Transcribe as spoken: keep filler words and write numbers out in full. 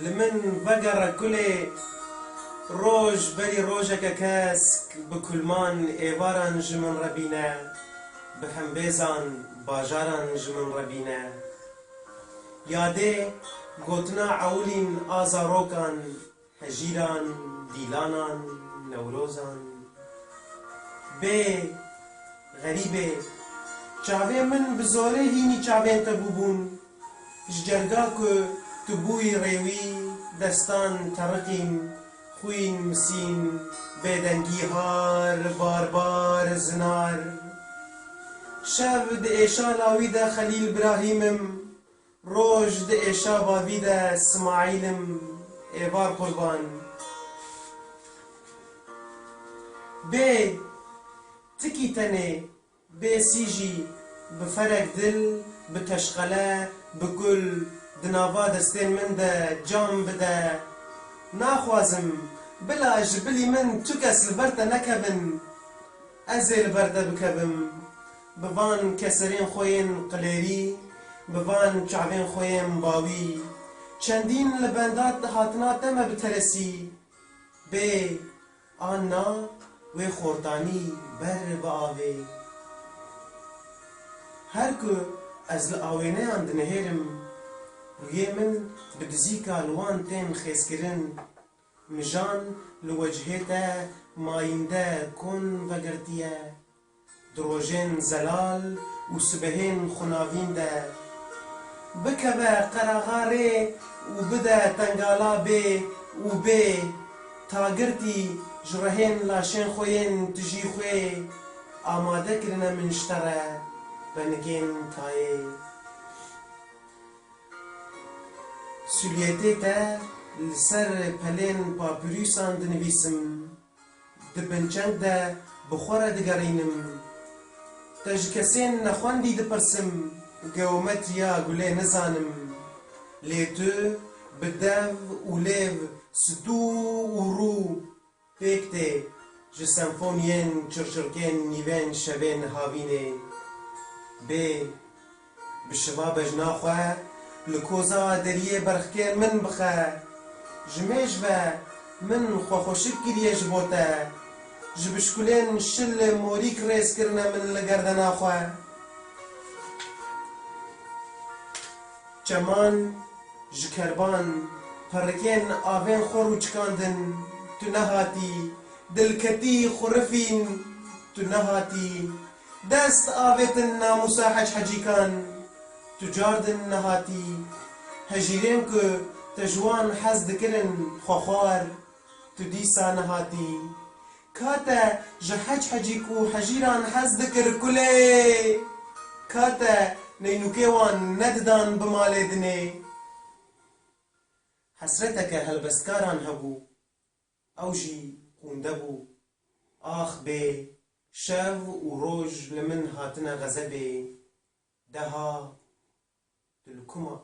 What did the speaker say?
Li min vegere kulê, roj berî rojeke kesk bi kulman êvaran ji min re bîne, bi hembêzan bajaran ji min re bîne. Yadê gotina ewilîn a zarokan, hejîran, dîlanan, newrozan. Bê, xerîbê, çavê min bi zorê hînî çavên te bûbûn. Ji cerga ku tu bûyî rêwî, destan teriqîn, xwîn misîn, bêdengî har, barbar, zinar. Şev di êşa lawî de Xelîl Birahîm im, roj di êşa bavî de Simaîl im, êvar qurban. Bê tikî tenê, bê sî jî, bi ferek dil, bi teşqele, bi kul, di nava destên min de can bide. Naxwazim, bila ji bilî min tu kes li ber te nekevin. Ez ê li ber te bikevim. Bi van keserên xwe yên qilêrî, bi van çavên xwe yên bawî. Çendîn li benda hatina te me biteresî. Bê, an na, wê xortanî ber bi avê. Her ku ez li awêneyan dinihêrim, rûyê min bi dizîka li wan tên xêzkirin. Mijan li wecihê te mayînde kon vegirtiye. Di rojên zelal û sibehên xunavîn de, bikeve qeraxa rê û bide tengala bê û bê, tagirtî ji rehên laşên xwe yên tijî xwê amade kirine min ji te re, benikên tayê. Sûliyetê te li ser pelên papîrûsan dinivîsim. Di binçeng de bi xwe re digerînim. Te ji kesên nexwendî dipirsim, geometriya gulê nizanim. Lê tu bi dev û lêv, stû û rû pêk tê ji senfoniyên çirçirkên nîvên şevên havînê. Bê Bi şiva bejna xwe li koza deriyê berxkên min bixe. Ji mêj ve min xwe xweşik kiriye ji bo te. Ji bişkulên şil morîk rêz kirine min li gerdena xwe. Çeman ji kerban perikên avên xwe rûçikandin, tu nehatî, dilketî xurifîn, tu nehatî. Dest avêtin namûsa hec hecîkan, tu cardin nehatî. Hejîrên ku te ji wan hez dikirin xwexwar, tu dîsa nehatî. Ka te ji hec hecîk û hejîran hez dikir kulê? Ka te neynûkê wan nedidan bi malê dinê? Hesreteke helbestkaran hebû, ew jî qûnde bû. Ax bê, şev û roj li min hatine xezebê. Deha tu li ku ma?